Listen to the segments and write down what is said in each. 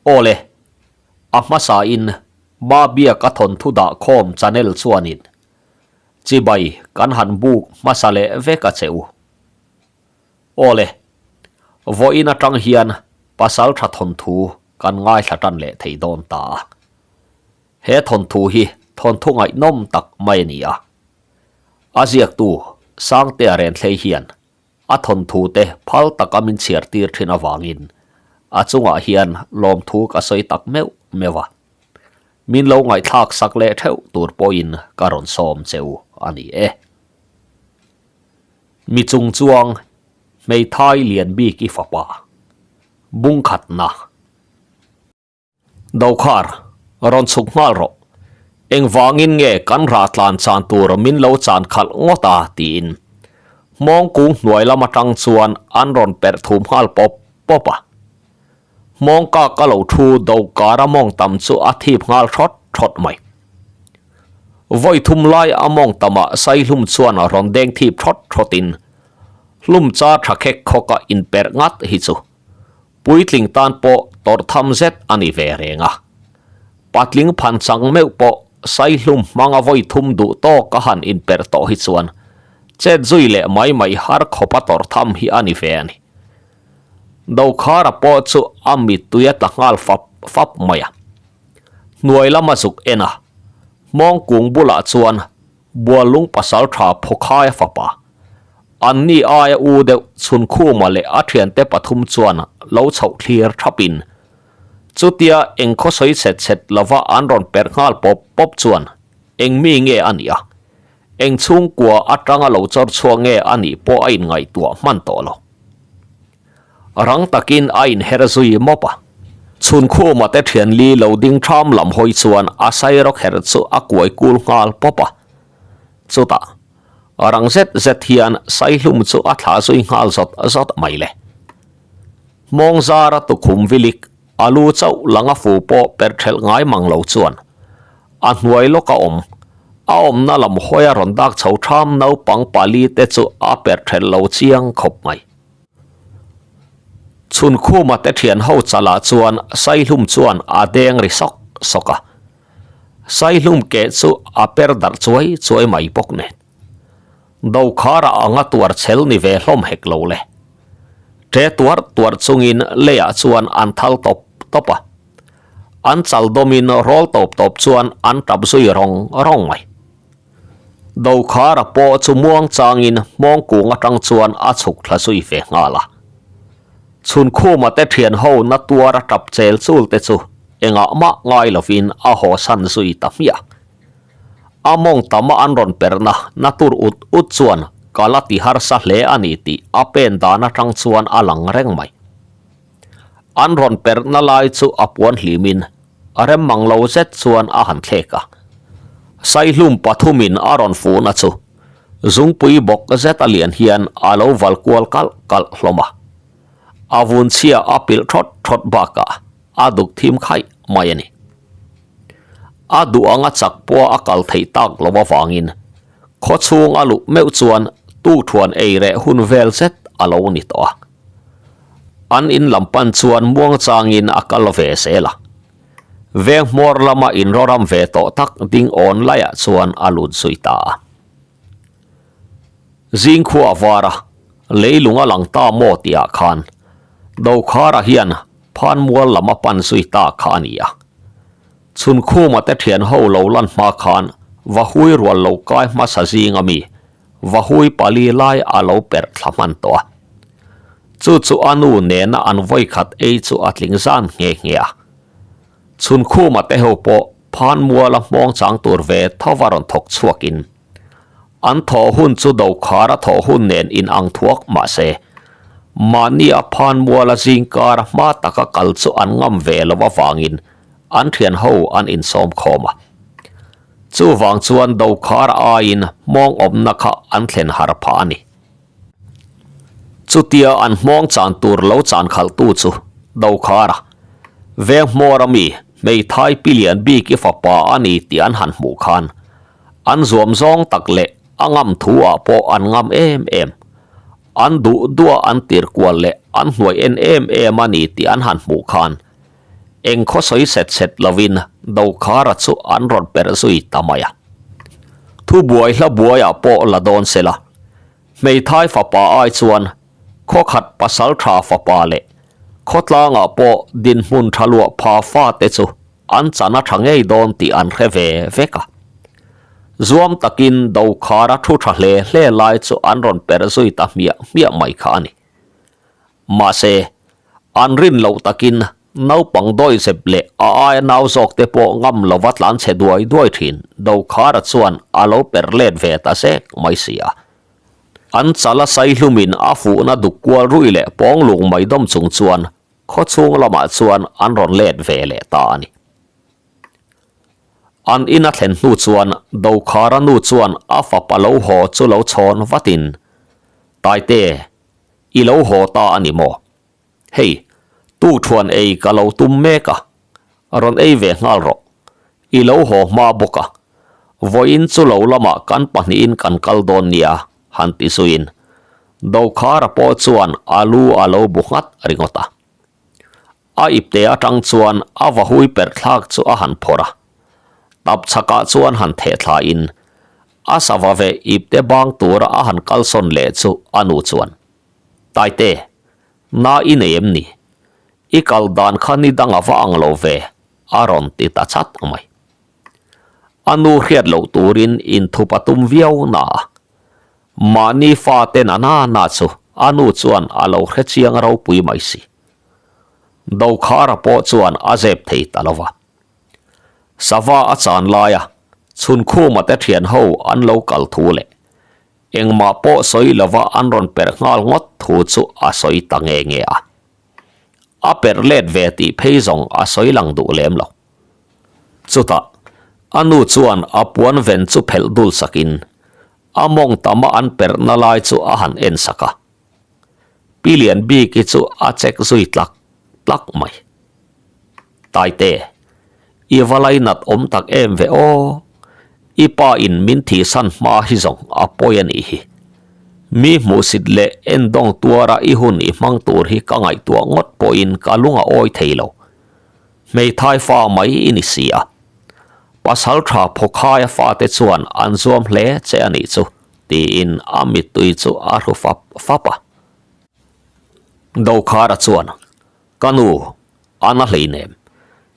Awle, a hmasa in Babia ka thawnthu dah khawm channel chuanin chibai kan han buk hmasa leh vek a che u. Awle, vawiin atang hian pasal tha thawnthu kan ngaithla tan leh thei dawn ta a. He thawnthu hi thawnthu ngaihnawm tak mai a ni a. A ziaktu Sangtea Renthlei hian a thawnthu te phal taka min chhiar tir thin avangin a chungah hian lawmthu ka sawi tak meuh meuh a. Min lo ngaihthlak sak leh theuh tur pawhin ka rawn sawm che u a ni e. Mi chung chuang hmeithai lian bik i fapa bungkhatna. Dokhar, rawn chhuk nghal rawh. Engvangin nge kan rah tlan chan tur min lo chan khalh ngawt a? tiin hmawng kung hnuai lam atang chuan an rawn perh thum nghal pawp pawp a. Hmawng kak a lo thu Dokhara mawng tam chu a thip nghal thawt thawt mai. Vawi thum lai a mawng tamah Saihlum chuan rawn deng thip thawt thawtin hlum char tha khek khawka inperh ngat hi chu Puitling tan pawh tawrh tham zet a ni ve reng a. Patling phan chang meuh pawh Saihlum hmanga vawi thum duh tawk a han inperh tawh hi chuan chet zui leh mai mai har khawpa tawrh tham hi a ni ve a ni. Dokhara pawh chu a mittui a tla nghal fap fap mai a. Hnuai lama zuk en a, hmawng kung bulah chuan Buallung pasal tha Phawkhaia fapa, anni aia u deuh Chhunkhuma leh a thiante pathum chuan lo chhoh thlir thapin chutia eng khawsawi chhet chhet lova an rawn perh nghal pawp pawp chuan eng mi nge a nih a, eng chhungkua atanga lo chawr chhuak nge a nih pawh a inngaihtuah hman tawh lo. Rang takin a inher zui mawp a. Chhunkhuma te thian li lo ding tham lam hawi chuan a sairawk her chu a kuai kul nghal pawp a. Chutah, rang zet zet hian saihlum chu a thlah zui nghal zawt zawt mai le. Hmawng zara tukhum vilik a lu chauh langa fu pawh per thelh ngai mang lo chuan a hnuai lawk a awm. A awmna lam hawi a rawn dak chho tham naupang pali te chu a per thelh lo chiang khawp mai. Chhunkhuma te thian ho chalah chuan Saihlum chuan a deng ri sawk sawk a. Saihlum keh chu a per darh chuai chuai mai bawk nen. Dokhara anga tuar chhel ni ve hlawm hek lo le. Ṭe tuar tuar chungin leiah chuan an thal tawp tawp a. An chal dawmin rawl tawp tawp chuan an tap zui rawng rawng mai. Dokhara pawh chu muang changin hmawng kung atang chuan a chhuk thla zui ve nghal a. Chhunkhuma te thian ho na tuar a tap chel chul te chu engah mah ngai lovin a haw san zui ta hmiah. A mawng tama an rawn perhna na tur ut ut chuan ka la ti harsa hle a ni tih a pen dan atang chuan a lang reng mai. An rawn perhna lai chu a puan hlimin a rem mang lo zet chuan a han thlek a. Saihlum pathumin a rawn fuhna chu zungpui bawk zet a lian hian a lo val kual kalh kalh hlawm a. A vun chhia a pilh thawt thawt bakah a duk thim khaih mai a ni. A duh anga chak pawha a kal theih tak lo avangin khawchhung a luh meuh chuan tukthuan ei reh hun vel zet a lo ni tawh a. An in lam pan chuan muang changin a kal ve zel a. Veng hmawr lama inrawram ve tawh tak ding awn laiah chuan a lut zui ta a. Zing khua a var a, leilung a lang ta maw tihah khan Dokhara hian Phanmual lam a pan zui ta kha a ni a. Chhunkhuma te thian ho lo lan hma khan Vahui rual lo kai hmasa zing a mi Vahui pali lai a lo perh thla hman tawh a. Chu chu a nu nena an vawikhat ei chu a tling zan nghe nghe a. Chhunkhuma te ho pawh Phanmuala hmawng chang tur ve tho va rawn thawk chhuakin an thawh hun chu Dokhara thawh hun nen inang thuak mahse mahnia Phanmuala zingkara hma taka kal chu an ngam ve lo avangin an thian ho an insawm khawm a. Chuvang chuan Dokhara aiin hmawng awmna kha an thlen har phah a ni. Chutia an hmawng chan tur lo chan khalhtu chu Dokhara, veng hmawra mi hmeithai pi lian bik i fapa a ni tih an han hmuh khan an zuam zawng tak leh a ngam thu ah pawh an ngam em em. An duh duah an tir kual leh an hnuai en em em a ni tih an han hmuh khan. Eng khaw sawi set set lovin Dokhara chu an rawn perh zui ta mai a. Thubuai hla buaiah pawh la dawn se la, hmeithai fapa ai chuan khawkhat pasal tha fapa leh khawtlangah pawh dinhmun tha luah pha fate chu an chan a tha ngei dawn tih an hre ve vek a. Zuam takin Dokhara thu tha hle hle lai chu an rawn perh zui ta hmiah hmiah mai kha a ni. Mahse, an rin loh takin naupang dawihzep leh a aia nau zawk te pawh ngam lova tlan chhe duai duai thin Dokhara chuan a lo per let ve ta zek mai si a. An chala saihlumin a fuhna duk kual ruih leh pawng lung mai dawm chung chuan khawchhung lamah chuan an rawn let ve leh ta a ni. An in a thlen hnu chuan Dokhara nu chuan a fapa lo haw chu lo chhawn vatin, Taite, I lo haw ta a ni maw? Hei, tukṭhuan ei ka lo tum mek a, rawn ei ve nghal rawh. I lo haw hma bawk a, vawiin chu lo lamah kan pahnihin kan kal dawn nia, han ti zuiin Dokhara pawh chuan a lu a lo bu nghat ringawt a. A ipte atang chuan a vahui perh thlak chu a han phawrh a, tap chhakah chuan han theh thlain a sava ve ipte bang tura a han kalsawn leh chu a nu chuan, Taite, na i nei em ni? I kal dan kha ni dang a va ang lo ve, a rawn ti ta chat mai. A nu hriat loh turin inthup a tum viau na a, mahni fate na na na chu a nu chuan a lo hre chiang ropui mai si. Dokhara pawh chuan a zep thei ta lo va. Sava a chan laia Chhunkhuma te thian ho an lo kal thu leh engmah pawh sawi lova an rawn perh nghal ngawt thu chu a sawi ta nge nge a. A perh let ve tih phei zawng a sawi lang duh lem lo. Chutah a nu chuan a puan ven chu phelh dul sakin a mawng tama an perhna lai chu a han en sak a. Pi Lian Biki chu a check zui tlak tlak mai. Taite, i va lainat awm tak em ve aw? I pa in min thihsan hma hi zawng a pawi a nih hi. Mi hmuhsit leh endawng tuara i hun i hmang tur hi ka ngaihtuah ngawt pawhin ka lung a awi thei lo. Hmeithai fa mai i ni si a. Pasal tha Phawkhaia fate chuan an zuam hle che a nih chu. Tiin a mittui chu a hru fap fap a. Dokhara chuan, Ka nu, a na hleinem.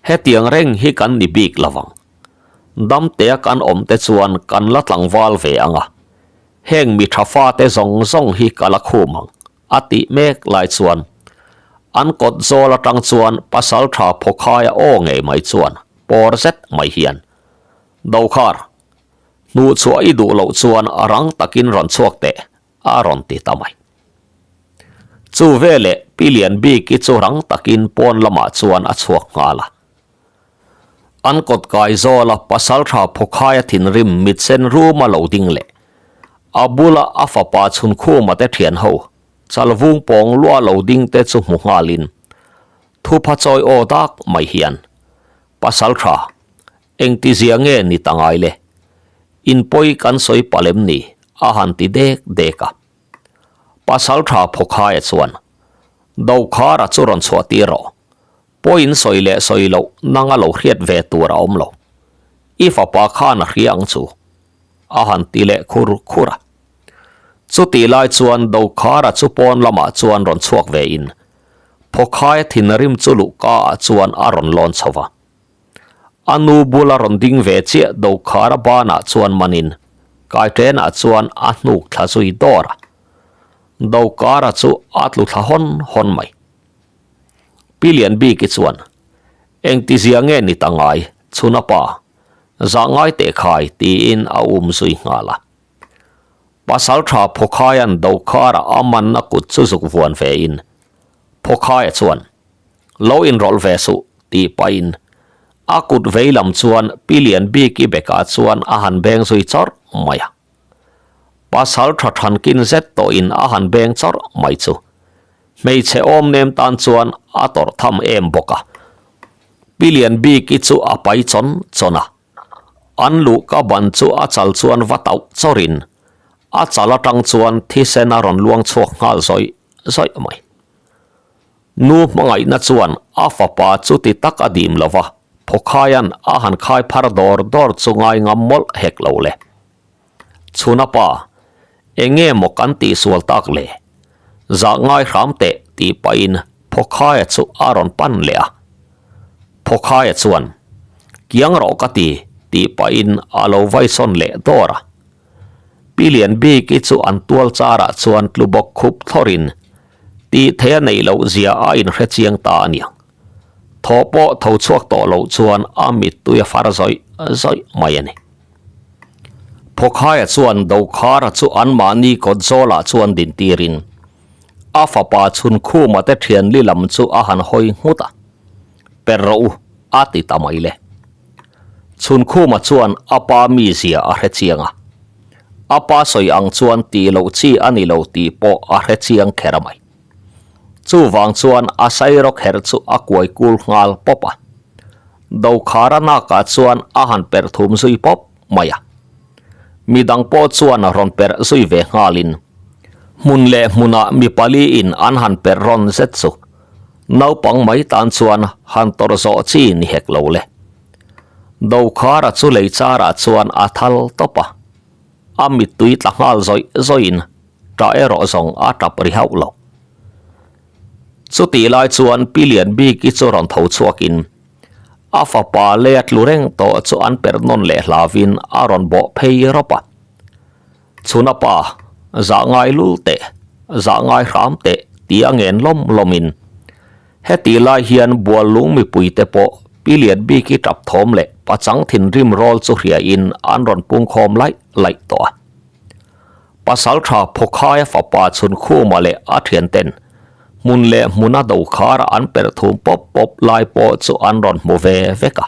Hetiang reng hi kan ni bik lo vang. Damtea kan awm te chuan kan la tlangval ve ang a. Heng mi tha fate zawng zawng hi ka la khum ang, a tih mek lai chuan an kawt zawl atang chuan pasaltha Phawkhaia aw ngei mai chuan pawr zet mai hian, Dokhar, Hnuh chhuah i duh loh chuan a rang takin rawn chhuak teh, a rawn ti ta mai. Chu veleh Pi Lian Biki chu rang takin pawn lamah chuan a chhuak nghal a. An kawt kai zawla pasaltha Phawkhaia thinrim mitsen ruma lo ding leh a bula a fapa Chhunkhuma te thian ho Chalvung pawng lua lo ding te chu hmu nghalin thupha chawi aw dak mai hian Pasaltha Engtizia nge ni ta ngai le? In pawi kan sawi palh em ni? a han ti dek dek a. Pasal tha Phawkhaia chuan, Dokhara chu rawn chhuah tir rawh. Pawi in sawi leh sawi loh nanga lo hriat ve tur a awm lo. I fapa khan a hria ang chu. A han ti leh khur khur a. Chutih lai chuan Dokhara chu pawn lamah chuan rawn chhuak ve in, Phawkhaia thinrim chu luhka ah chuan a rawn lawn chho va. A nu bula rawn ding ve chiah Dokhara banah chuan manin Kaitrenah chuan a hnuk thla zui dawr a. Dokara chu a tlu thla hawn hawn mai. Pi Lianbiki chuan, Engtizia nge ni ta ngai, chhuna pa, zah ngai teh khai tiin a um zui nghal a. Pasaltha Phawkhaia'n Dokhara a manna kut chu zuk vuan vein Phawkhaia chuan, Lo inrawlh ve suh, tih pahin a kut vei lam chuan Pi Lianbiki bekah chuan a han beng zui chawrh mai a. Pasal tha thankin zet tawhin a han beng chawrh mai chu hmeichhe awm nem tan chuan a tawrh tham em bawk a. Pi Lianbiki chu a pai chawn chawn a, an luhka ban chu a chal chuan va tauh chawrhin a chal atang chuan thisen a rawn luang chhuak nghal zawih zawih mai. Nu hmangaihna chuan a fapa chu ti tak a dim lo va, Phawkhaia'n a han khai phar dawr dawr chu ngai ngam mawlh hek lo le. Chhuna pa, eng nge maw kan tihsual tak le? Zah ngai hram teh tih pahin Phawkhaia chu a rawn pan leh a. Phawkhaia chuan, Kiang rawh ka ti, tih pahin a lo vaisawn leh dawr a. Pi Lian Biki chu an tual charah chuan tlu bawk khup thlawrin tih theih a neih loh zia a inhre chiang ta a niang. Thaw pawh tho chhuak tawh loh chuan a mittui a far zawih zawih mai a ni. Phawkhaia chuan Dokhara chu anmahni kawt zawlah chuan din tirin a fapa Chhunkhuma te thianli lam chu a han hawi nghut a, Per rawh u, a ti ta mai le. Chhunkhuma chuan a pa mizia a hre chiang a, a pa sawi ang chuan tih loh chi a ni lo tih pawh a hre chiang kher a mai. Chuvang chuan a sairaw kher chu a kuai kul nghal pawp a, Dokhara nakah chuan a han perh thum zui pawp mai a. Midang pawh chuan rawn perh zui ve nghalin hmun leh hmunah mi paliin an han perh rawn zet chu naupang mai tan chuan han tawrh zawh chi ni hek lo le. Dokhara chu lei charah chuan a thal tawp a, a mittui tla nghal zawih zawihin ṭah erawh zawng a ṭap ri hauh lo. Chutih lai chuan Pi Lian Biki chu rawn tho chhuakin a fapa lei a tlu reng tawh chu an perh nawn leh hlavin a rawn bawh phei rawp a. Chhuna pa, zah ngai lul teh, zah ngai hram teh tih a ngen lawm lawmin hetih lai hian Buallung mipuite pawh Pi Lian Biki tap thawm leh pachang thinrim rawl chu hriain an rawn pungkhawm laih laih tawh a. Pasaltha Phawkhaia fapa Chhunkhuma leh a thianten hmun leh hmuna dokhara an perh thum pawp pawp lai pawh chu an rawn hmu ve vek a.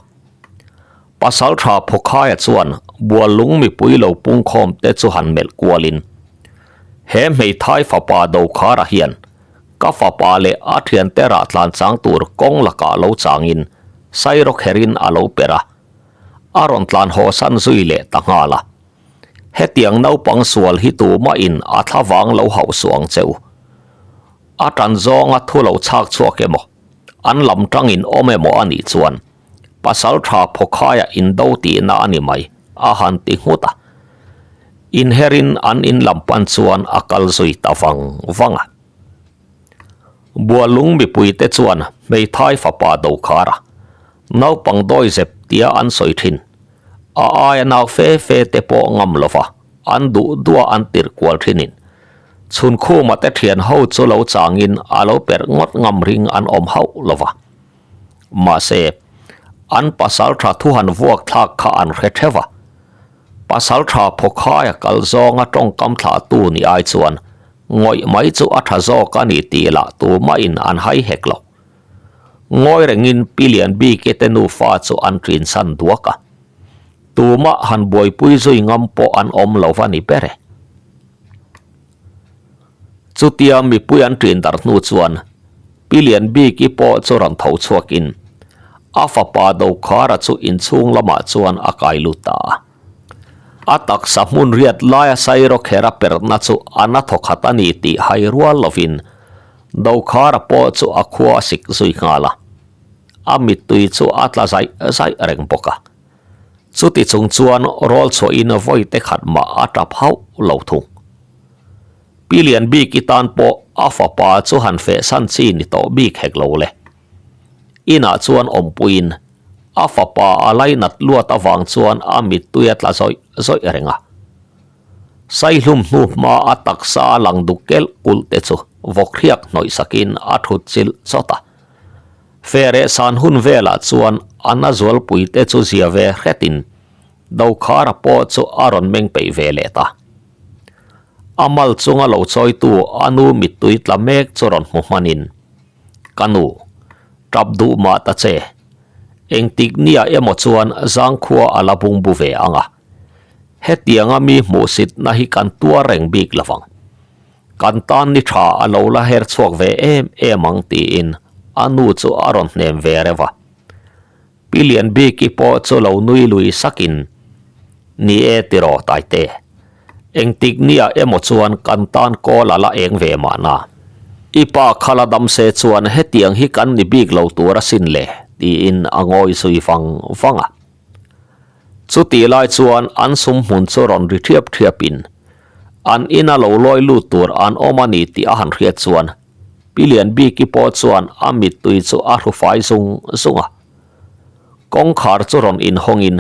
Pasaltha Phawkhaia chuan Buallung mipui lo pungkhawm te chu han melh kualin, He hmeithai fapa dokhara hian ka fapa leh a thiante rah tlan chang tur kawng lakah lo changin sairawkherin a lo perh a, a rawn tlan haw san zui leh ta nghal a. Hetiang naupang sual hi tumahin a thlavang lo hauh suh ang che u. A tan zawnga thu lo chhak chhuak emaw, an lam tangin awm emaw a nih chuan pasal tha phawkhaia indo tihna a ni mai, a han ti nghut a. Inherin an in lam pan chuan a kal zui ta vang vang a. Bualung mipuite chuan hmeithai fapa Dokhara, naupang dawizep tia an sawi thin. A aia nau fe fe te pawh ngam lo va, an duh duh a an tirh kual thinin. Chhunkhuma te thian ho chu lo changin a lo perh ngawt ngam ring an awm hauh lo va. Mahse, an pasal tha thu han vuak thlak kha an hre theuh a. Pasal tha phawkhaia kal zawnga tawngkam thlahtu ni ai chuan ngawih mai chu a tha zawk a ni tih lah tumahin an hai hek lo. Ngawi rengin Pi Lian Bike te nufa chu an ṭinsan duak a. Tumah han buaipui zui ngam pawh an awm lo va ni ber e. Chutia mipui an ṭin darh hnu chuan Pi Lian Biki pawh chu rawn tho chhuakin a fapa Dokhara chu inchhung lamah chuan a kai lut ta a. A taksa hmun riat laia sairawkher a perhna chu a na thawkhat a ni tih hai rual lovin Dokhara pawh chu a khua a sik zui nghal a, a mittui chu a tla zaih zaih reng bawk a. Chuti chung chuan rawl chhuahin vawi te khat mah a tap hauh lo thung. Pi Lian Biki tan pawh a fapa chu han fehsan chi ni tawh bik hek lo le. Inah chuan awmpuiin a fapa a lainat luat avang chuan a mittui a tla zawih zawih reng a. Saihlum hnu hma a taksa a lang duk kelh kulh te chu vawkhriak hnawih sakin a thut chilh chawt a. Fereh san hun velah chuan a na zualpui te chu zia ve hretin Dokhara pawh chu a rawn meng peih ve leh ta. A mal chunga lo chawitu a nu mittui tla mek chu rawn hmu hmanin, Ka nu, tap duh mah ta che. Engtik nia emaw chuan zangkhua a la bungbu ve ang a. Hetianga mi hmuhsitna hi kan tuar reng bik lo vang. Kan tan ni tha a lo la her chhuak ve em em ang tiin a nu chu a rawn hnem ve reuh a. Pi Lianbiki pawh chu lo nui lui sakin, Ni e tiraw Taite, engtik nia emaw chuan kan tan kawl a la eng ve mahna. I pa kha la dam se chuan hetiang hi kan ni bik lo tur asin le, tiin a ngawi zui vang vang a. Chutih lai chuan an sum hmun chu rawn ri ṭhiap ṭhiapin an ina lo lawi lut tur an awm a ni tih a han hriat chuan Pi Lianbiki pawh chuan a mittui chu a hru fai zung zung a. Kawngkhar chu rawn inhawngin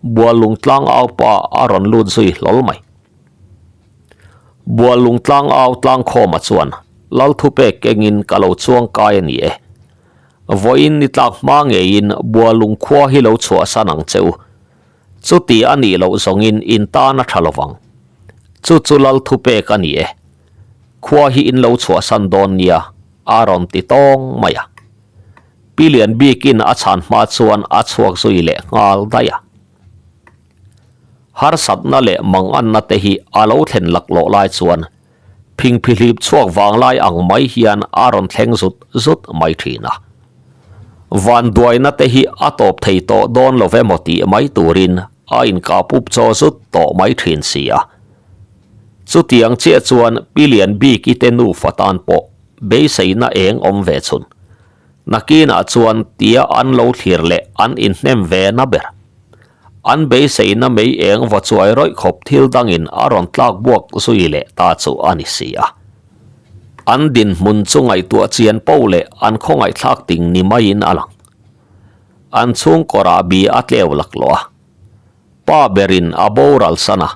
Buallung tlangau pa a rawn lut zui hlawl mai. Buallung tlangau tlangkhawma chuan Lalthupek kengin ka lo chuang kai a ni e. Vawiin ni tlak hma ngeiin Bualung khua hi lo chhuahsan ang che u. Chuti a nih loh zawngin in tan a tha lovang. Chu chu lal thupek a ni e. Khua hi in lo chhuahsan dawn nia, a rawn ti tawng mai a. Pi Lian bikin a chhan hma chuan a chhuak zui leh nghal daih a. Harsatna leh manganna te hi a lo thlen laklawh lai chuan Phingphihlip chhuak vanglai ang mai hian a rawn thleng zut zut mai thin a. Vanduaina te hi a tawp thei tawh dawn lo emaw tih mai turin a inkah pup chaw zut tawh mai thin si a. Chutiang chiah chuan Pi Lian Biki te nufa tan pawh beiseina eng awm ve chhun. Nakinah chuan tia an lo thlir leh an inhnem ve na ber. An beiseina mei eng va chuai rawih khawp thil dangin a rawn tlak buak zui leh ta chu a ni si a. An dinhmun chu ngaihtuah chian po leh an khawngaihthlak ting ni maiin a lang. An chhungkaw rahbi a tleu laklawh a. Pa berin a boral san a.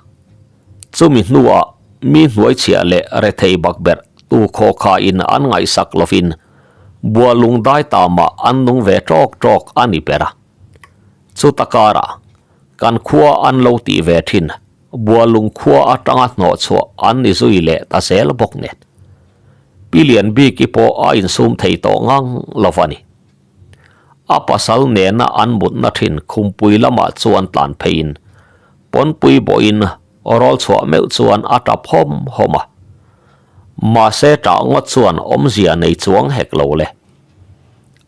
Chumi hnuah mi hnuaichhiah leh rethei bakberh tu khawkhain an ngaihsak lovin Bualung dai tamah an nung ve ṭawk ṭawk a ni ber a. Chuta karah kan khua an lo tih ve thin, Bualung khua atanga hnawh chhuah an ni zui leh ta zel bawk nen. Pi Lianbiki pawh a insum thei tawh ngang lo va ni. A pasal nena an mutna thin khumpui lamah chuan tlan pheiin pawnpui bawhin rawl chhuah meuh chuan a tap hawm hawm a. Mahse tah ngawt chuan awmzia nei chuang hek lo le.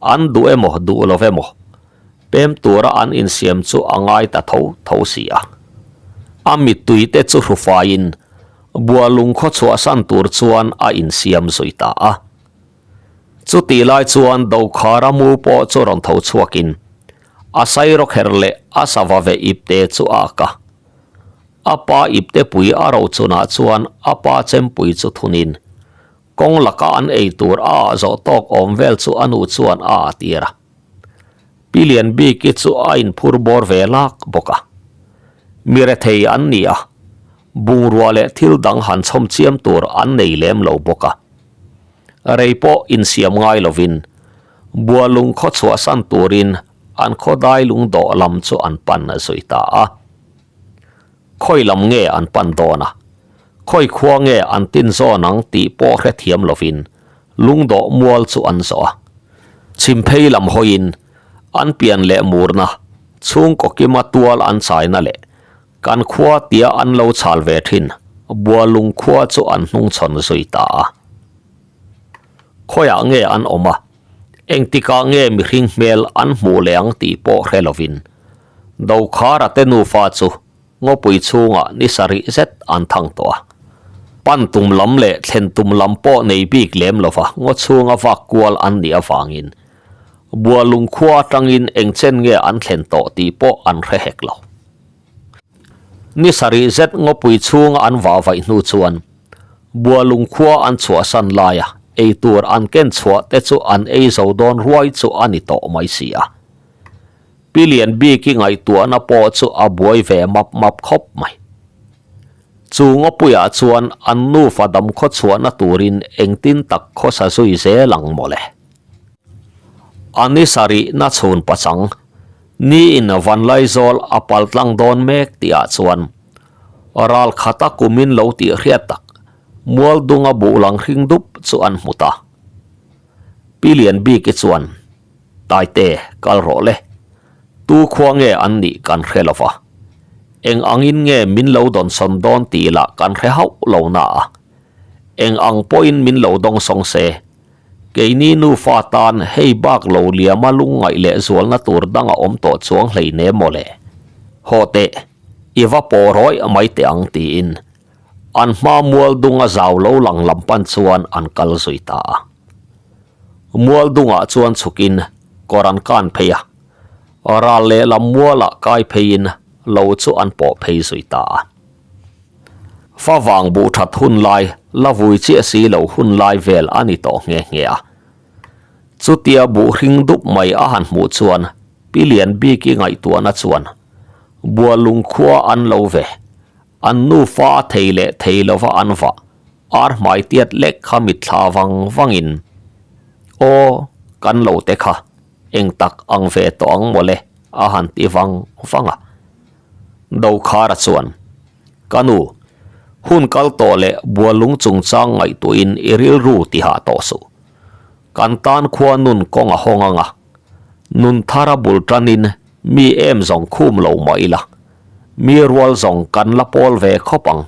An duh emaw duh lo emaw, pem tura an insiam chu a ngai ta tho tho si a. A mittui te chu hru faiin Bualung khaw chhuahsan tur chuan a insiam zui ta a. Chutih lai chuan Dokhara mu pawh chu rawn tho chhuakin a sairawkher leh a sava ve ipte chu a ak a. A pa ipte pui a rochunah chuan a pa chempui chu thunin Kawng laka an ei tur a ah zawh tawk awm vel chu a nu chuan a ah tir a. Pi Lianbiki chu a inphur bawr ve lak bawk a. Mi rethei an ni a, bungrua leh thil dang han chhawm chiam tur an nei lem lo bawk a. Rei pawh insiam ngai lovin Bualung khaw chhuahsan turin an khaw dai lungdawh lam chu an pan zui ta a. Khawi lam nge an pan dawn a, khawi khua nge an tin zawn ang tih pawh hrethiam lovin lungdawh mual chu an zawh a. Chhimphei lam hawiin an pian leh murna, chhungkaw kima tual an chaina leh kan khua tia an lo chhal ve thin Bualung khua chu an hnungchhawn zui ta a. Khawiah nge an awm a, engtikah nge mihring hmel an hmuh leh ang tih pawh hre lovin Dokhara te nufa chu ngawpui chhungah ni sarih zet an thang tawh a. Pan tum lam leh thlen tum lam pawh nei bik lem lova ngaw chhunga vak kual an nih avangin Bualung khua atangin eng chen nge an thlen tawh tih pawh an hre hek lo. Ni sarih zet ngawpui chhunga an vah vaih hnu chuan Bualung khua an chhuahsan laia eitur an ken chhuah te chu an ei zo dawn ruai chu a ni tawh mai si a. Pi Lian Biki ngaihtuahna pawh chu a buai ve map map khawp mai. Chu ngawpuiah chuan an nufa dam khaw chhuahna turin engtin tak khawsa zui zel ang mawle. A ni sarihna chhun pachang, niin Vanlaizawl a pal tlang dawn mek tihah chuan ral khata kumin lo tih hriat tak Mualdunga buh lang hring dup chu an hmu ta. Pi Lian Biki chuan Taite, kal rawh le. Tu khua nge an nih kan hre lo va. Eng angin nge min lo dawnsawn dawn tih lah kan hre hauh lo na a. Eng ang pawhin min lo dawngsawng se. Keini nufa tan hei bak lo liama lungngaih leh zualna tur dang a awm tawh chuang hleinem maw le. Haw teh, i va pawh rawih mai teh ang tiin. An hma mual dunga zau lo lang lam pan chuan an kal zui ta a. Mual dungah chuan chhukin kawr an kan phei a, ral lehlam mualah kai pheiin lo chu an pawh phei zui ta a. Favang buh that hun lai la vui chiah si lo hun lai vel a ni tawh nghe nghe a. Chutia buh hring dup mai a han hmuh chuan Pi Lian Biki ngaihtuahna chuan Bualung khua an lo ve, an nufa thei leh thei lova an vah ar hmai tiat lek kha mitthla vang vangin Aw, kan lo te kha eng tak ang ve tawh ang mawle a han ti vang vang a. Dokhara chuan, Ka nu, hun kal tawh leh Bualung chungchang ngaihtuahin i rilru ti hah tawh suh. Kan tan khua nun kawng a hawng ang a, nun thara bul tanin mi em zawng khum lo mah ila, mi rual zawng kan la pawl ve khawp ang,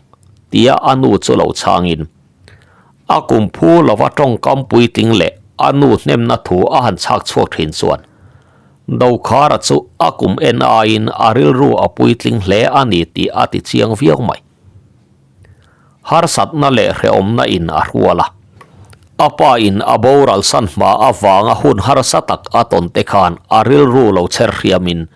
tia a nu chu lo chhangin, a kum phu lova tawngkam puitling leh a nu hnemna thu a han chhak chhuak thin chuan Dokhara chu a kum en aiin a rilru a puitling hle a ni tih a ti chiang viau mai. Harsatna leh hrehawmna in a hrual a, a pa in a boral san hma avanga hun harsa tak a tawn te khan a rilru lo chher hriamin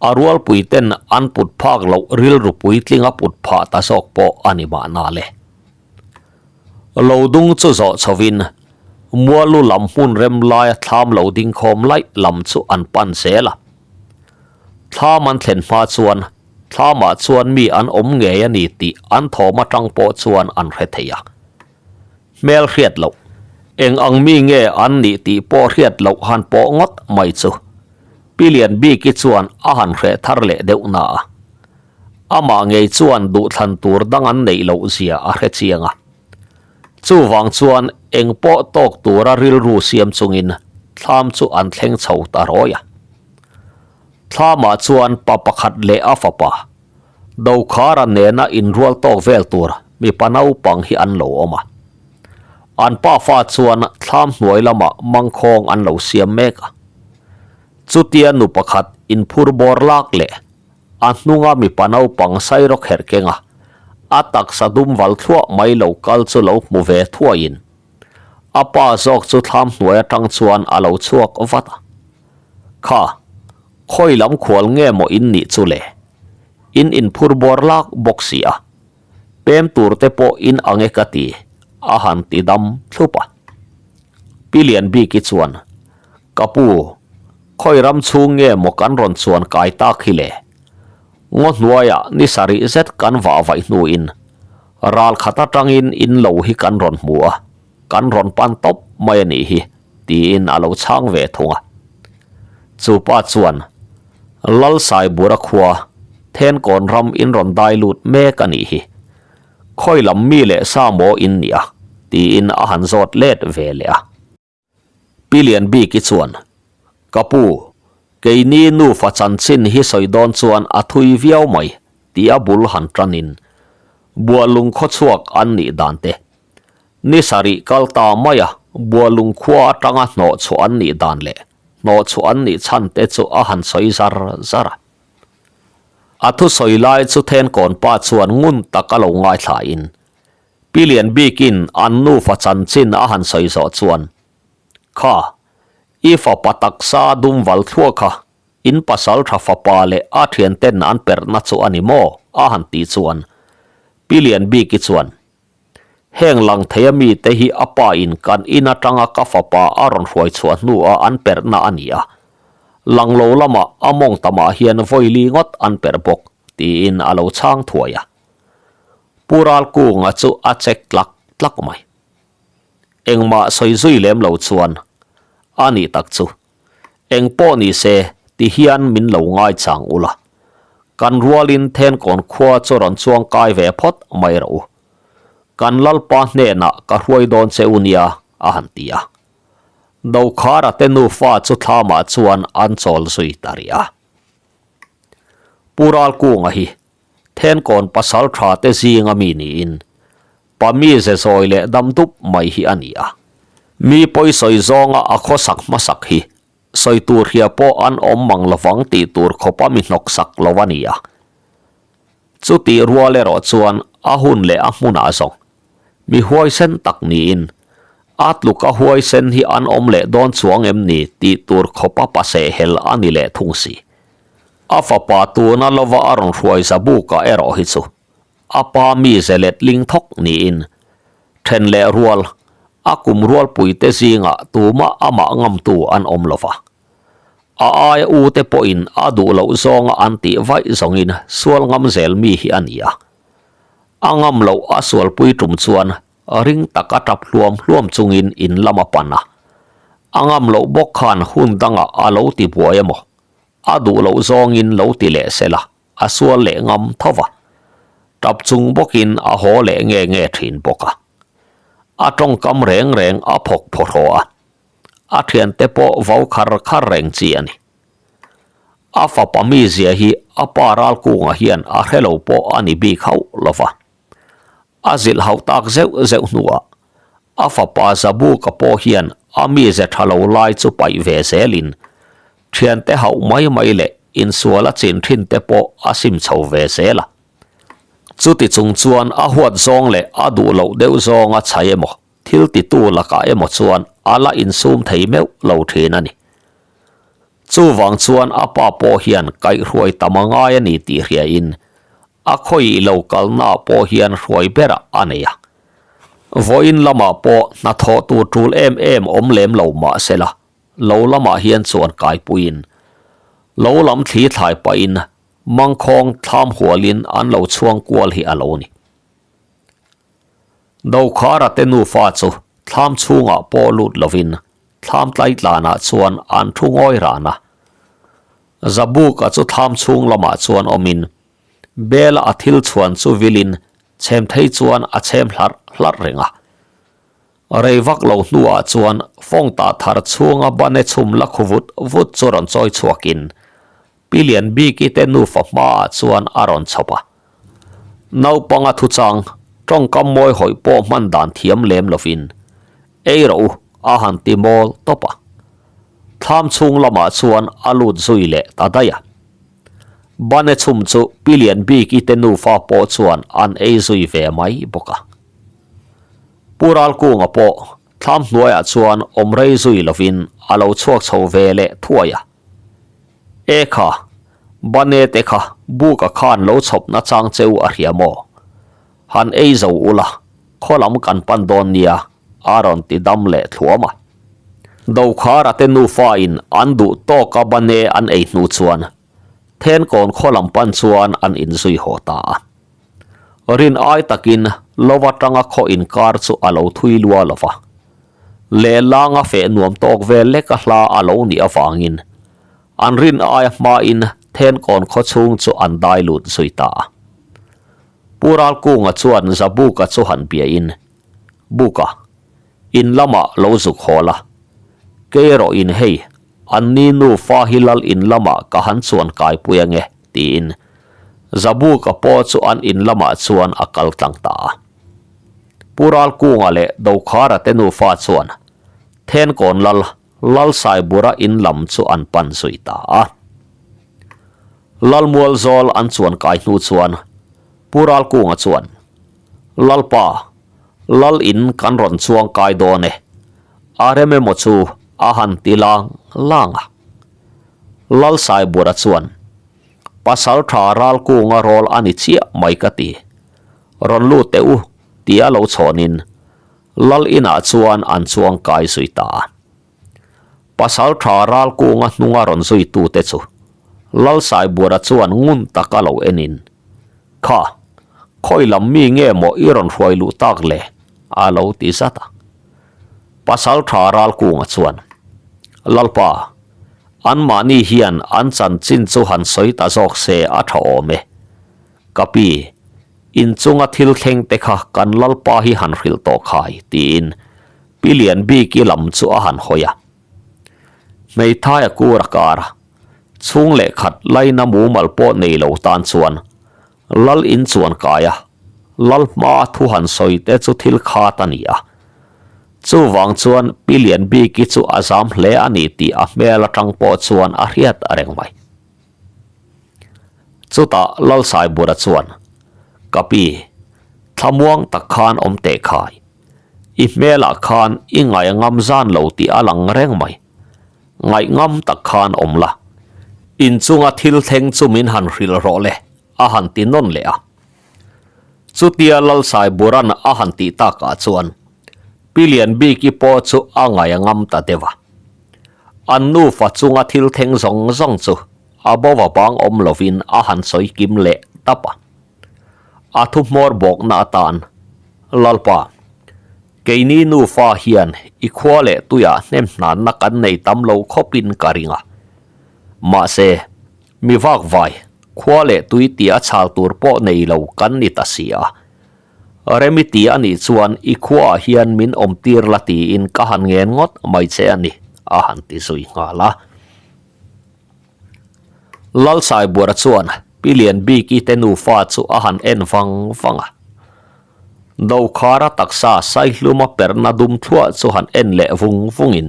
a rualpui ten an put phak loh rilru puitling a put phah ta zawk pawh a ni mahna le. Lo dung chu zawh chhovin Mualu lam hmun rem laia thlam lo ding khawm laih lam chu an pan zel a. Thlam an thlen hma chuan thlamah chuan mi an awm ngei a ni tih an thawm atang pawh chuan an hre thei a. Hmel hriat loh, eng ang mi nge an nih tih pawh hriat loh han pawh ngawt mai chu Pi Lian Biki chuan a han hreh thar leh deuh na a. Amah ngei chuan duhthlan tur dang an neih loh zia a hre chiang a. Chuvang chuan eng pawh tawk tura rilru siam chungin thlam chu an thleng chho ta rawi a. Thlamah chuan pa pakhat leh a fapa, Dokhara nena inrual tawk vel tur mipa naupang hi an lo awm a. An pafa chuan thlam hnuai lamah mangkhawng an lo siam mek a. Chutia nu pakhat inphur bawr lak leh A hnunga mipa naupang sairaw kherh kenga a taksa dum val thluah mai lo kal chu lo hmu ve thuaiin a pa zawk chu thlam hnuai atang chuan a lo chhuak vat a. Kha, khawi lam khual nge maw in nih chu le? In inphur bawr lak bawk si a, pem tur te pawh in ang e ka ti, a han ti dam thlup a. Pi Lianbiki chuan, Ka pu, khawi ram chhung nge maw kan rawn chuan kai tak hi le? Ngaw hnuaiah ni sarih zet kan vah vaih hnuin ral khat atangin in lo hi kan rawn hmu a, kan rawn pan tawp mai a nih hi, tiin a lo chhang ve thung a. Chu pa chuan, Lalsaibura khua, Thenkawn ram in rawn dai lut mek a nih hi. Khawi lam mi leh sa maw in nia? tiin a han zawt let ve leh a. Pi Lianbiki chuan, Ka pu, keini nufa chanchin hi sawi dawn chuan a thui viau mai tia bul han tanin Bualung khawchhuak an nih dan te, ni sarih kal ta maia Bualung khua atanga hnawhchhuah an nih dan leh hnawhchhuah an nih chhan te chu a han sawi zar zar a. A thusawi lai chu Thenkawn pa chuan ngun tak a lo ngaithlain Pi Lianbikin an nufa chanchin a han sawi zawh chuan, Kha, i fapa taksa dum val thluah kha in pasal tha fapa leh a thianten an perhna chu a ni maw? a han tih chuan Pi Lianbiki chuan, Heng lang thei a mite hi a pa in kan in atanga ka fapa a rawn hruai chhuah hnuah an perhna a ni a, lang lo lamah a mawng tamah hian vawili ngawt an perh bawk, tiin a lo chhang thuai a. Pu Ralkunga chu a chek tlak tlak mai. Engmah sawi zui lem lo chuan a nih tak chu Eng pawh ni se ti hian min lo ngaichang ula, kan rualin Thenkawn khua chu rawn chuang kai ve phawt mai rawh u. Kan Lalpa hnenah ka hruai dawn che u nia, a han ti a. Dokhara te nufa chu thlamah chuan an chawl zui ta rih a. Pu Ralkunga hi Thenkawn pasal tha te zinga mi niin pa mi ze zawi leh dam dup mai hi a ni a. Mi pawi sawi zawnga a khawsak hmasak hi sawi tur hria pawh an awm mang lovang tih tur khawpa mi hnawksak lo a ni a. Chutih rual erawh chuan A hun leh a hmunah zawng mi huaisen tak niin a tluka huaisen hi an awm leh dawn chuang em ni tih tur khawpa pasehhel a ni leh thung si. A fapa tuna lova a rawn hruai Zabuka erawh hi chu a pa mi ze letling thawk niin then leh rual a kum rualpuite zingah tumah amah ngamtu an awm lova. A aia u te pawhin a duh loh zawnga an tih vaih zawngin sual ngam zel mi hi a ni a. A ngam loh a sualpui tum chuan ring taka tap hluam hluam chungin in lam a pan a. A ngam loh bawk khan hun dangah a lo ti buai emaw, a duh loh zawngin lo ti leh sela a sual leh ngam tho va. Tap chung bawkin a haw leh nge nge thin bawk a. A tawngkam reng reng a phawk phawhraw a. A thiante pawh vau khar khar reng chi a ni. A fapa mizia hi a pa Ralkunga hian a hre lo pawh a ni bik hauh lo va. A zilh hauh tak zeuh zeuh hnuah a fapa Zabuka pawh hian a mize tha lo lai chu paih ve zelin thiante hauh mai mai leh insual a chin thin te pawh a sim chho ve zel a. Chuti chung chuan a huat zawng leh a duh loh deuh zawng a chhai emaw Thil titu lakah emaw chuan a la insum thei meuh lo thin a ni. Chuvang chuan a pa pawh hian kaihhruai tam a ngai a ni tih hriain a khawih lo kalnaah pawh hian hruai berah a nei a. Vawiin lamah pawh hnathawh tur tul em em awm lem lo mah sela, lo lamah hian chuan kaipuiin lo lam thli thlai pahin mangkhawng thlam hualin an lo chhuang kual hi a lo ni. Dokhara te nufa chu thlam chhungah pawh lut lovin thlam tlaitlanah chuan an thu ngawi ran a. Zabuka chu thlam chhung lamah chuan awmin bela a thil chhuan chu vilin chhem thei chuan a chhem hlarh hlarh reng a. Rei vak lo hnuah chuan fawng tah thar chhunga bane chhum la khu vut vut chu rawn chawi chhuakin Pi Lianbiki te nufa hmaah chuan a rawn chhawp a. Naupanga thuchang, tawngkam mawi hawih pawh hman dan thiam lem lovin, Ei rawh u, a han ti mawl tawp a. Thlam chhung lamah chuan a lut zui leh ta daih a. Bane chhum chu Pi Lianbiki te nufa pawh chuan an ei zui ve mai bawk a. Pu Ralkunga pawh thlam hnuaiah chuan awm rei zui lovin a lo chhuak chho ve leh thuai a. E kha, Bane te kha buka khan lo chhawp na chang cheu a hria maw? Han ei zo ula, khaw lam kan pan dawn nia, a rawn ti dam leh thluam a. Dokhara te nufa in an duh tawka Bane an ei hnu chuan Thenkawn khaw lam pan chuan an inzui haw ta a. Rin ai takin lo atanga khaw inkar chu a lo thui lua lo va. Lehlanga feh nuam tawk vel leka hla a lo nih avangin an rin aia hmain Thenkawn khaw chhung chu an dai lut zui ta a. Pu Ralkunga chuan Zabuka chu han biain, Buka, in lamah lo zuk haw la. Kei erawh in hei, an ni nufa hi lal in lamah ka han chuan kaipui ange, tiin Zabuka pawh chu an in lamah chuan a kal tlang ta a. Pu Ralkunga leh Dokhara te nufa chuan Thenkawn lal Lalsaibura in lam chu an pan zui ta a. Lalmualzawl an chuan kai hnu chuan Pu Ralkunga chuan, Lalpa, Lal in kan rawn chuang kai dawn e, a rem emaw chu a han ti lang lang a. Lalsaibura chuan, Pasal tha Ralkunga rawl a ni chiah mai ka ti. Rawn lut teh u, tia lo chhawnin Lal inah chuan an chuang kai zui ta a. Pasal tha Ralkunga hnunga rawn zuitute chu Lalsaibuara chuan ngun taka lo enin, Kha, khawi lam mi nge maw i rawn hruai luh tak le? a lo ti zat a. Pasal tha Ralkunga chuan, Lalpa, anmahni hian an chanchin chu han sawi ta zawk se a tha awm e. Ka pi, inchunga thil thleng te kha kan Lalpa hi han hrilh tawh khai, tiin Pi Lianbiki lam chu a han hawi a. Hmeithai a kur a kar a, chhung leh khat laina mumal pawh nei lo tan chuan Lal in chuan kai a, Lal hmaa thu han sawi te chu thil khat a ni a. Chuvang chuan Pi Lianbiki chu a zam hle a ni tih a hmel atang pawh chuan a hriat reng mai. Chutah Lalsaibura chuan, Ka pi, Thlamuang tak khan awm teh khai. I hmelah khan i ngaihngam zan lo tih a lang reng mai. Ngaihngam tak khan awm la. Inchunga thil thleng chu min han hrilh rawh le, a han ti nawn leh a. Chutia Lalsaiburan a han tih takah chuan Pi Lianbiki pawh chu a ngaihngam ta deuh a. An nufa chunga thil thleng zawng zawng chu a bova bang awm lovin a han sawi kim leh tap a. A thu hmawr bawkna atan, Lalpa, keini nufa hian i khua leh tuiah hnem hnanna kan nei tam lo khawpin ka ring a. Mahse, mi vakvai, khua leh tui tia chhal tur pawh nei lo kan ni ta si a. Remi ti a nih chuan i khuaah hian min awmtir la tiin ka han ngen ngawt mai che a ni, a han ti zui nghal a. Lalsaibuara chuan Pi Lianbiki te nufa chu a han en vang vang a. Dokhara taksa Saihluma perhna dum thluah chu han en leh vung vungin,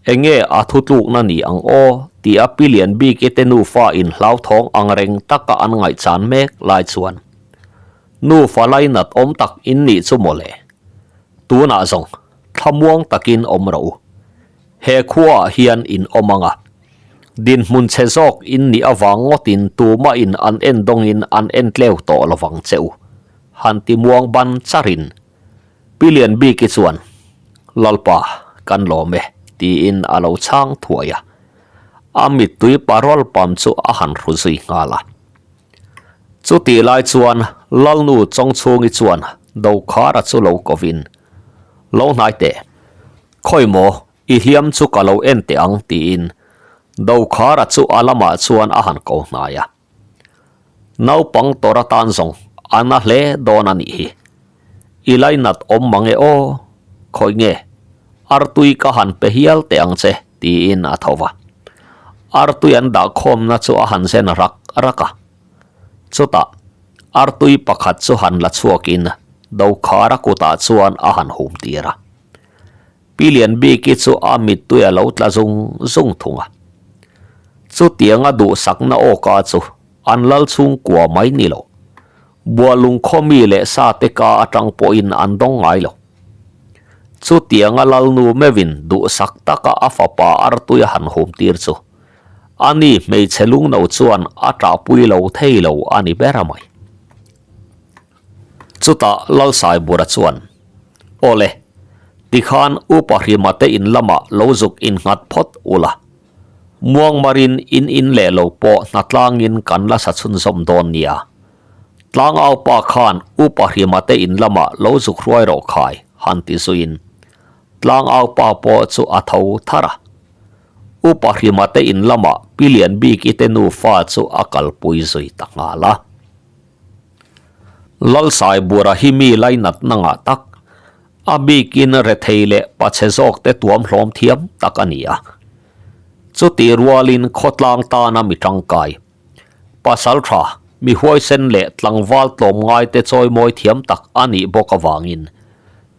Enge a thutlukna ni ang aw? tia Pi Lianbiki te nufa in hlauthawng ang reng taka an ngaihchan mek lai chuan nufa lainat awm tak in nih chu mawle. Tunah zawng thlamuang takin awm rawh u. He khuaah hian in awm ang a, dinhmun chhe zawk in nih avang ngawtin tumahin an en dawngin an en tleu tawh lovang che u, han ti muang ban charin Pi Lianbiki chuan, Lalpa, kan lawm e, tiin a lo chhang thuai a. A mittui parawl pam chu a han hru zui nghal a. Chutih lai chuan Lalnu Chawngchhungi chuan Dokhara chu lo kovin, Lo hnai teh. Khawi maw, i hliam chu ka lo en teh ang tiin Dokhara chu a lamah chuan a han ko hnai a. Naupang tawrh atan zawng a na hle dawn a nih hi. I lainat awm mang e aw, khawi nge, artui ka han pe hial teh ang che tiin a tho va. Artui an dahkhawmna chu a han zen rak rak a. Chutah, artui pakhat chu han la chhuakin Dokhara kutah chuan a han hum tir a. Pi Lianbiki chu a mittui a lo tla zung zung thung a. Chutianga duhsakna awka chu an lal chhungkua mai ni lo. Bualung khawmi leh sate ka atang pawhin an dawng ngai lo. Chutianga lalnu meuhin duhsak taka a fapa artui a han hum tir chu ani hmeichhe lungno chuan a ṭahpui lo thei lo a ni ber a mai. Chutah Lalsaibura chuan, Awle, tikhan Upa Hrima te in lamah lo zuk innghat phawt ula. Muangmarin in in leh lo pawh hnatlangin kan la sa chhunzawm dawn nia. Tlangaupa khan Upa Hrima te in lamah lo zuk hruai rawh khai, han ti zuiin Tlangaupa pawh chu a tho thar a. Upa Hrima te in lamah Pi Lianbiki te nufa chu a kalpui zui ta nghal a. Lalsaibura hi mi lainatna ngah tak, a bikin rethei leh pachhe zawkte tuam hlawm thiam tak a ni a. Chutih rualin khawtlang tana mi tangkai, pasal tha, mi huaisen leh tlangval tlawmngaite chawimawi thiam tak a nih bawk avangin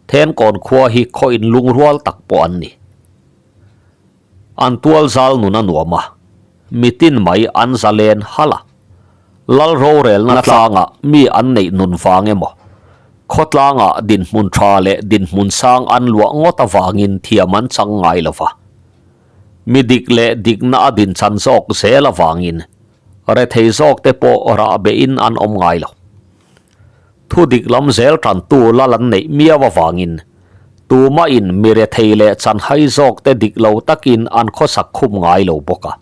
Thenkawn khua hi khaw inlungrual tak pawh an ni. An tual zal nun a nuam a, mitin mai an zalen halh a. Lal rorelna tlangah mi an neih nun vang emaw, khawtlangah dinhmun tha leh dinhmun sang an luah ngawt avangin thiam an chang ngai lo va. Mi dik leh dikna a dinchan zawk zel avangin rethei zawkte pawh rah behin an awm ngai lo. Thu dik lam zel tantu lal an neih miau avangin tumahin mi rethei leh chanhai zawkte dik lo takin an khawsak khum ngai lo bawk a.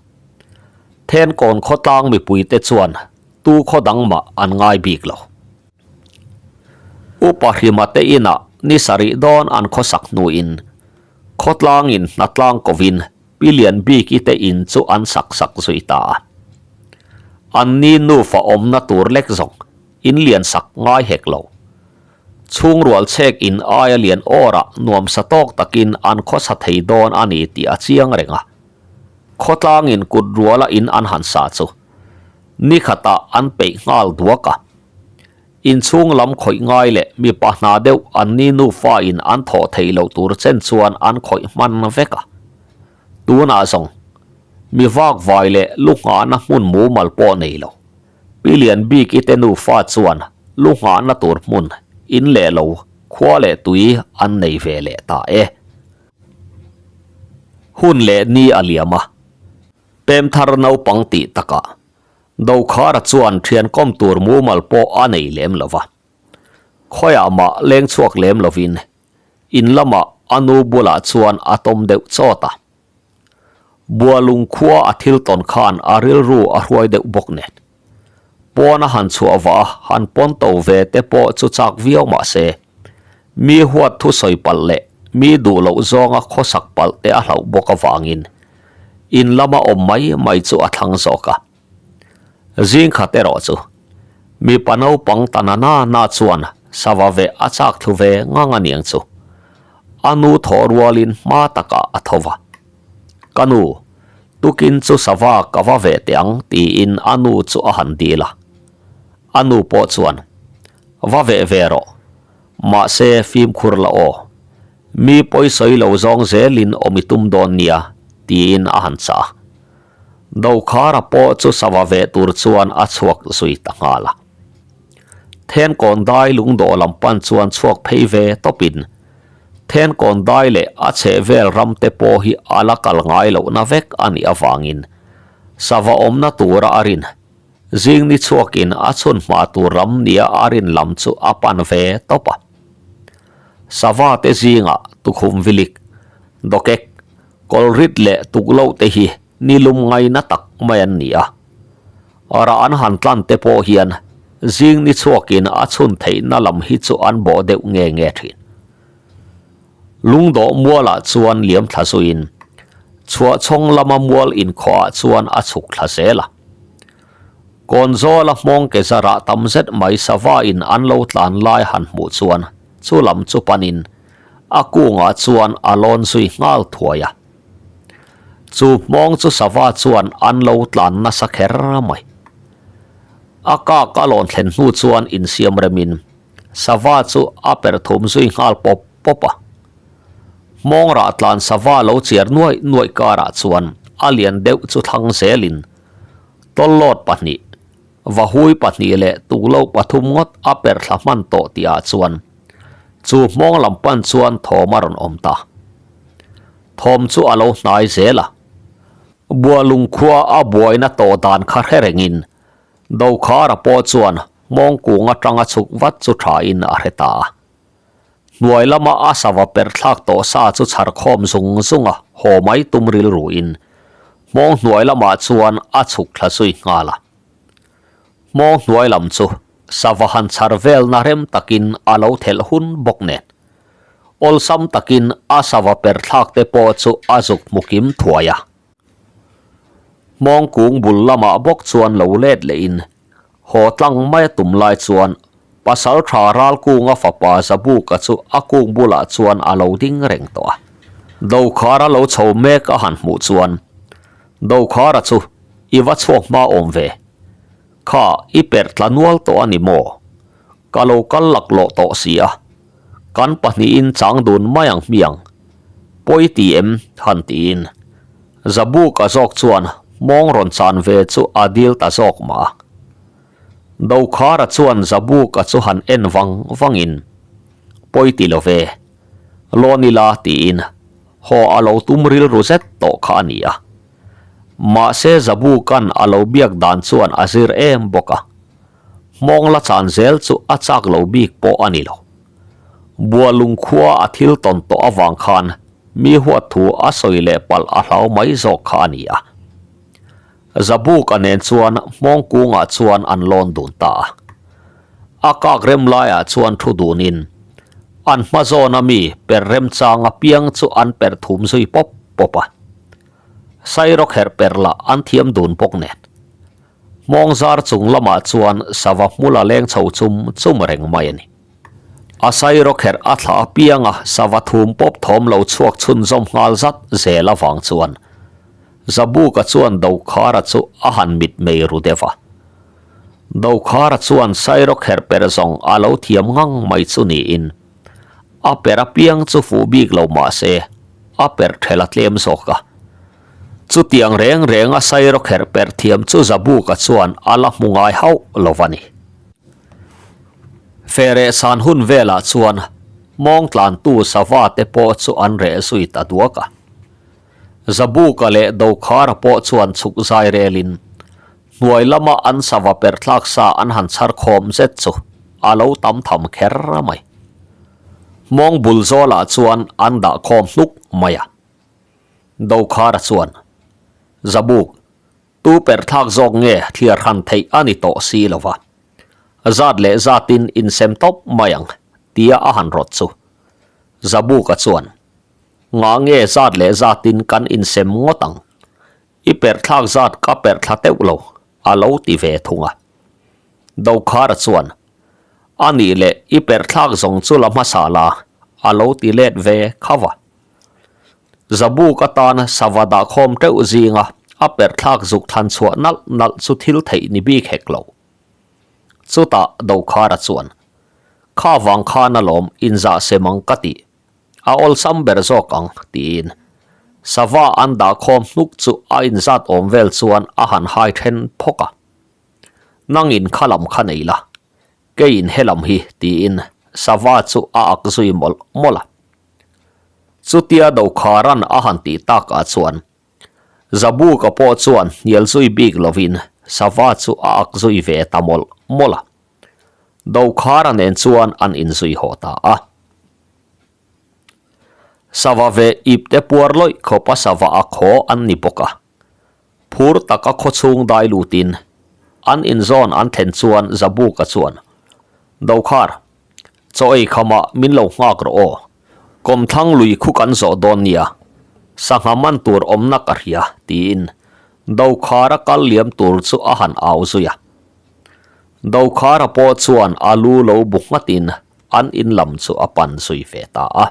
Thenkawn khawtlang mipuite chuan tu khaw dang mah an ngai bik lo. Upa Hrima te inah ni sarih dawn an khawsak hnuin khawtlangin hnatlang kovin Pi Lianbiki te in chu an sak sak zui ta a. Anni nufa awmna tur lek zawng in lian sak ngai hek lo. Chhungrual chhek in aia lian awrah nuamsa tawk takin an khawsa thei dawn a ni tih a chiang reng a. Khawtlangin kut ruala in an han sa chu ni khatah an peih nghal duak a. Inchhung lam khawih ngai leh mipa hna deuh an ni nufa in an thawh theih loh tur chen chuan an khawih hman vek a. Tunah zawng mi vak vai leh lu nghahna hmun mumal pawh nei lo. Pi Lianbiki te nufa chuan lu nghahna tur hmun in leh lo khua leh tui an nei ve leh ta e. Hun leh ni a liam a, pemthar naupang tih takah Dokhara chuan thian kawm tur mumal pawh a nei lem lo va. Khawiah mah leng chhuak lem lovin in lamah a nu bulah chuan a tawm deuh chawt a. Bualung khua a thil tawn khan a rilru a hruai deuh bawk nen. Pawn a han chhuah vah a, han pawn to ve te pawh chu chak viau mah se, mi huat thu sawi palh leh mi duh loh zawnga khawsak palh te a hlauh bawk avangin in lama awm mai mai chu a thlang zawk a. Zing khat erawh chu mipa naupang ta na na na chuan sava veh a chak thlu ve ngang a niang chu. A nu thawh rualin hma takah a tho va. Ka nu, tukin chu sava ka va veh teh ang tiin a nu chu a han dil a. A nu pawh chuan, Va veh ve rawh, mahse fimkhur la aw. Mi pawisawi lo zawng zelin awm i tum dawn nia, tiin a han chah a. Dokhara pawh chu sava veh tur chuan a chhuak zui ta nghal a. Thenkawn dai lungdawh lam pan chuan chhuak phei ve tawpin Thenkawn dai leh a chhehvel ram te pawh hi a la kal ngai lohna vek a nih avangin sava awmna tura a rin zing ni chhuakin a chhun hma tur ram nia a rin lam chu a pan ve tawp a. Sava te zingah tukhum vilik, dawkek, Kawlrit leh tukloh te hi ni lum ngaina tak mai an ni a. Rah an han tlan te pawh hian zing ni chhuakin a chhun theihna lam hi chu an bawh deuh nge nge thin. Lungdawh mualah chuan liam thla zuiin chhuahchhawng lama mual inkhawhah chuan a chhuk thla zel a. Kawnzawla hmawng ke zarah tam zet mai savain an lo tlan lai han hmuh chuan chu lam chu panin A kungah chuan a lawn zui nghal thuai a. Chu hmawng chu sava chuan an lo tlan nasa kher mai. A kak a lawn thlen hnu chuan insiam remin sava chu a per thum zui nghal pawp pawp a. Hmawng rah tlan sava lo chiar nuaih nuaih karah chuan a lian deuh chu thlang zelin tawllawt pahnih, vahui pahnih leh tukloh pathum ngawt a per thla hman tawh tihah chuan Chu hmawng lam pan chuan thawm a rawn awm ta. Thawm chu a lo hnai zel a. Bualung khua a buaina tawh dan kha hre rengin Dokhara pawh chuan hmawng kung atanga chhuk vat chu thain a hre ta a. Hnuai lama a sava per thlak tawh sa chu chhar khawm zung zung a haw mai tum rilruin hmawng hnuai lamah chuan a chhuk thla zui nghal a. Hmawng hnuai lam chu sava han chhar velna rem takin a lo thelh hun bawk nen. Awlsam takin a sava per thlak te pawh chu a zuk hmu kim thuai a. Hmawng kung bul lamah bawk chuan lo let lehin haw tlang mai a tum lai chuan pasal tha ral kunga fapa Zabuka chu a kung bulah chuan a lo ding reng tawh a. Dokhara lo chho mek a han hmuh chuan Dokhara chu i va chhuak hma awm ve. Kha i perh tla nual tawh a ni maw? Ka lo kal laklawh tawh si a, kan pahnihin chang dun mai ang hmiang. Pawi ti em? han tiin. Zabuka zawk chuan mawng rawn chan ve chu a dil ta zawk mah a. Dokhara chuan Zabuka chu han en vang vangin, Pawi ti lo ve, lawn ila tiin haw a lo tum rilru zet tawh kha a ni a. Mahse Zabuka'n a lo biak dan chuan a zir em bawk a, hmawng la chan zel chu a chak lo bik pawh a ni lo. Bualung khua a thil tawn tawh avang khan mi huat thu a sawi leh palh a hlau mai zawk kha a ni a. Zabuka nen chuan hmawng kungah chuan an lawn dun ta a. A kak rem laiah chuan thu dunin an hma zawna mi per remchang apiang chu an per thum zui pawp pawp a. Sairawk herh per lah an thiam dun bawk nen. Hmawng zar chung lamah chuan sava hmul a leng chho chum chum reng mai a ni. A sairawk herh a thlah apianga sava thum pawp thawm lo chhuak chhunzawm nghal zat zel avang chuan Zabuka chuan Dokhara chu a han mitmei ru deuh a. Dokhara chuan sairawk herh per zawng a lo thiam ngang mai chu niin A per apiang chu fuh bik lo mah se, a per ṭhel a tlem zawk a. Chutiang reng reng a sairawkherh per thiam chu Zabuka chuan a la hmu ngai hauh lo a ni. Fereh san hun velah chuan mawng tlantu sava te pawh chu an reh zui ta duak a. Zabuka leh Dokhara pawh chuan chhuk zai relin hnuai lama an sava perhthlak sa an han chhar khawm zet chu a lo tam tham kher mai. Mawng bul zawlah chuan an dah khawm hnuk mai a. Dokhara chuan, Zabuk, Tu perhthlak zawk nge thliar hran theih a ni tawh si lo va, zat leh zatin insem tawp mai ang, tia a han rawt chu. Zabuka chuan, Ngah nge zat leh zatin kan insem ngawt ang? I perhthlak zat ka perhthla teuh lo, a lo ti ve thung a. Dokhara chuan, A nih leh i perhthlak zawng chu la hmasa la, a lo ti let ve kha va. Zabuk atan sava dahkhawm teuh zinga a perhthlak zuk thlan chhuah nalh nalh chu thil theih ni bik hek lo. Chutah Dokhara chuan, Kha vang khan alawm inzah sem ang ka tih, a awlsam ber zawk ang, tiin sava an dahkhawm hnuk chu a inzat awm vel chuan a han hai then phawk a. Nangin kha lam kha nei la, keiin he lam hi, tiin sava chu a ak zui mawlh mawlh a. Chutia Dokharan a han tih takah chuan Zabuka pawh chuan hnial zui bik lovin sava chu a ak zui ve ta mawlh mawlh a. Dokhara nen chuan an inzui haw ta a. Sava ve ipte puar lawih khawpa sava ak haw an ni bawk a. Phur taka khawchhung dai lutin an inzawn an thlen chuan Zabuka chuan, Dokhar, chaw ei khamah min lo nghak rawh aw. Kawmthlang lui khu kan zawh dawn nia, sangha man tur awmna ka hria, tiin Dokhara kal liam tur chu a han au zui a. Dokhara pawh chuan a lu lo bu nghatin an in lam chu a pan zui ve ta a.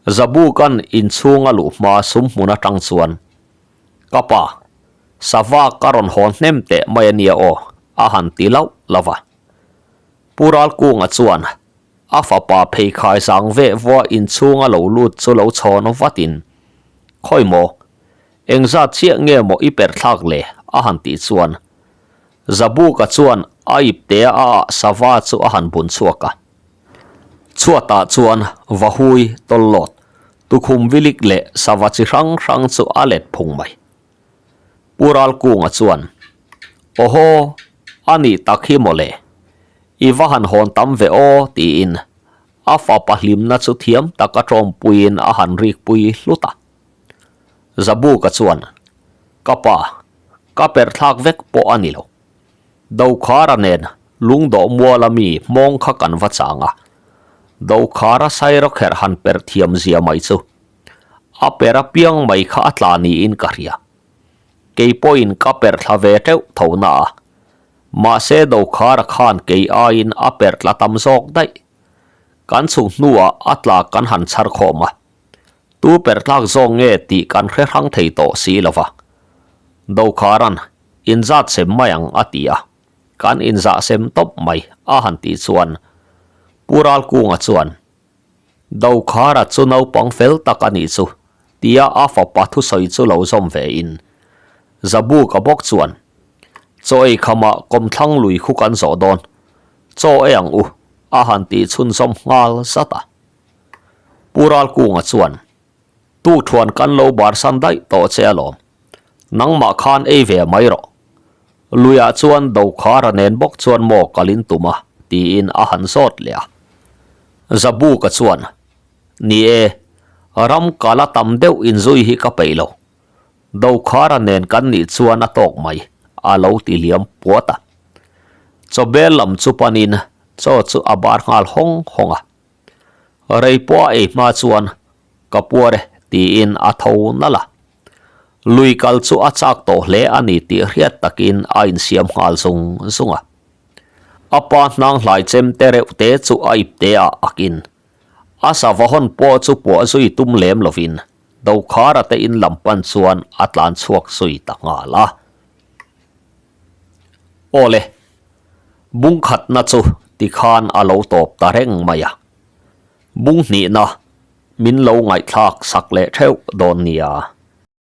Zabuka'n inchhung a luh hma sum hmun atang chuan, Ka pa, sava ka rawn hawn hnem teh mai a nia aw, a han ti lauh lauh a. Pu Ralkunga chuan a fapa pheikhai zang veh vua inchhung a lo lut chu lo chhawn vatin, Khawi maw, engzat chiah nge maw i perhthlak le? a han tih chuan Zabuka chuan a iptea a ah sava chu a han bun chhuak a. Chhuatah chuan vahui tawllawt, tukhum vilik leh sava chi hrang hrang chu a let phung mai. Pu Ralkunga chuan, Awhaw, a nih tak hi mawle, i va han hawn tam ve aw tiin a fapa hlimna chu thiam taka tawmpuiin a han rikpui hlut a. Zabuka chuan, Ka pa, ka perhthlak vek pawh a ni lo. Dokhara nen lungdawh muala mi hmawng kha kan va chang a, Dokhara sairawkherh han per thiam zia mai chu a per apiang mai kha a tla niin ka hria. Kei pawhin ka per thla ve teuh tho na a, mahse Dokhara khan kei aiin a per tla tam zawk daih. Kan chhuk hnuah a tla kan han chhar khawm a, tu per tlak zawk nge tih kan hre hrang thei tawh si lo va. Dokhara'n Inzat sem mai ang a ti a, kan inzah sem tawp mai a han tih chuan Pu Ralkunga chuan, Dokhara chu naupang fel tak a nih chu tia a fapa thusawi chu lo zawm ve in Zabuka bawk chuan, Chaw ei khamah kawmthlang lui khu kan zawh dawn, chaw ei ang u a han tih chhunzawm nghal zat a. Pu Ralkunga chuan, Tukthuan kan lo barsan daih tawh che alawm. Nangmah khan ei ve mai rawh. Luiah chuan Dokhara nen bawk chuan maw kalin tum a, tiin a han zawt leh a. Zabuka chuan, Ni e, ram kala tam deuh inzui hi ka peih lo. Dokhara nen kan nih chuan a tawk mai, a lo ti liam puat a. Chawbel lam chu panin chaw chu a bar nghal hawng hawng a. Rei pawh a ei hma chuan ka puar e tiin a tho nalh a. Lui kal chu a chak tawh hle a ni tih hriat takin a insiam nghal zung zung a. A pa hnang hlai chem te reuh te chu a ip te ah akin a sava hawn pawh chu puah zui tum lem lovin Dokhara te in lam pan chuan a tlan chhuak zui ta nghal a. Awle, bung khatna chu tikhan a lo tawp ta reng mai a. Bung hnihna min lo ngaihthlak sak leh theuh dawn nia.